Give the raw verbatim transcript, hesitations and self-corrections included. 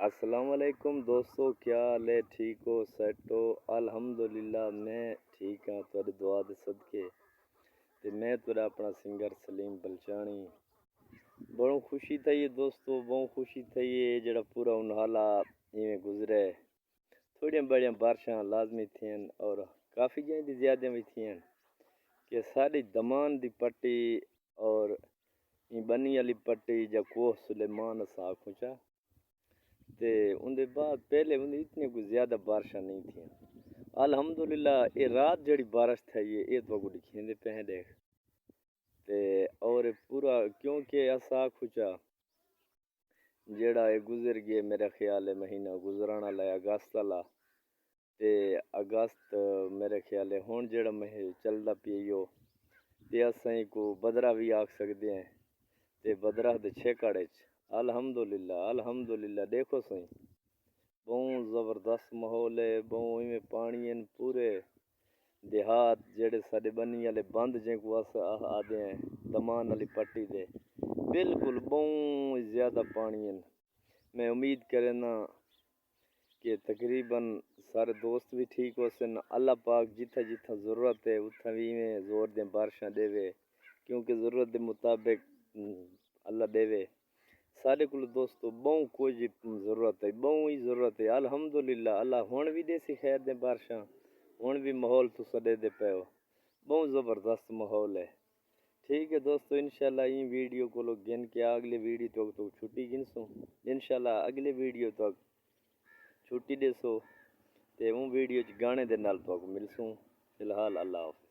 السلام علیکم دوستو، کیا حال ہے؟ ٹھیک ہو؟ سیٹ ہو؟ الحمدللہ میں ٹھیک ہاں، تہاݙی دعا دے صدقے۔ تے میں تہاݙا اپݨا سنگر سلیم بلچاݨی۔ بہوں خوشی تھئی ہے دوستو، بہوں خوشی تھئی ہے، جیڑھا پورا انہالا ایویں گزرے۔ تھوڑیاں بڑیاں بارشاں لازمی تھین اور کافی جائیں دی زیادہ بھی تھین کہ ساݙی دمان دی پٹی اور ایں بنی والی پٹی یا کوہ سلیمان اساں آکھوں چا، تے اوندے بعد پہلے اوندے اتنی کوئی زیادہ بارشاں نہیں تھیاں۔ الحمدللہ اے رات جڑی بارش تھئی ہے، اے تہاکوں ݙکھیندے پئے ہیں ݙیکھ۔ تے اور پورا کیونکہ اساں آکھوں چا جیڑھا اے گزر ڳئے، میرا خیال ہے مہینہ گزرݨ والا ہے اگست والا، تے اگست میرے خیال ہے ہݨ جیڑھا مہی چلدا پیا ایہو، تے اساں ایکوں بدرا وی آکھ سڳدے ہیں۔ تے بدرا دے چھیکڑ اچ الحمدللہ، الحمدللہ ݙیکھو سئیں، ٻہوں زبردست ماحول ہے، ٻہوں ایویں پاݨی ہن پورے دیہات جیڑھے ساݙے ٻنی والے بند جینکوں اس آ- آہدے ہیں دمان والی پٹی دے، بالکل ٻہوں ہی زیادہ پاݨی ہن۔ میں امید کرینداں کہ تقریباً سارے دوست بھی ٹھیک ہوسن۔ اللہ پاک جتھاں جتھاں ضرورت ہے اتھاں بھی ایویں زور دیاں بارشاں ݙیوے، کیونکہ ضرورت دے مطابق، ام، اللہ ݙیوے۔ ساݙے کول دوستو ٻہوں کجھ ضرورت ہے، ٻہوں ہی ضرورت ہے۔ الحمدللہ اللہ ہݨ بھی ݙیسی خیر دیاں بارشاں، ہݨ بھی ماحول تساں ݙیہدے پئے ہو، ٻہوں زبردست ماحول ہے۔ ٹھیک ہے دوستو، انشاءاللہ ایں ویڈیو کولو گھن کے اڳلے ویڈیو تک تک چھٹی گھنسوں۔ انشاءاللہ اڳلے ویڈیو تک چھٹی ݙیسو تے اوں ویڈیو اچ گانے دے نال تہاکوں ملسوں۔ فی الحال اللہ حافظ۔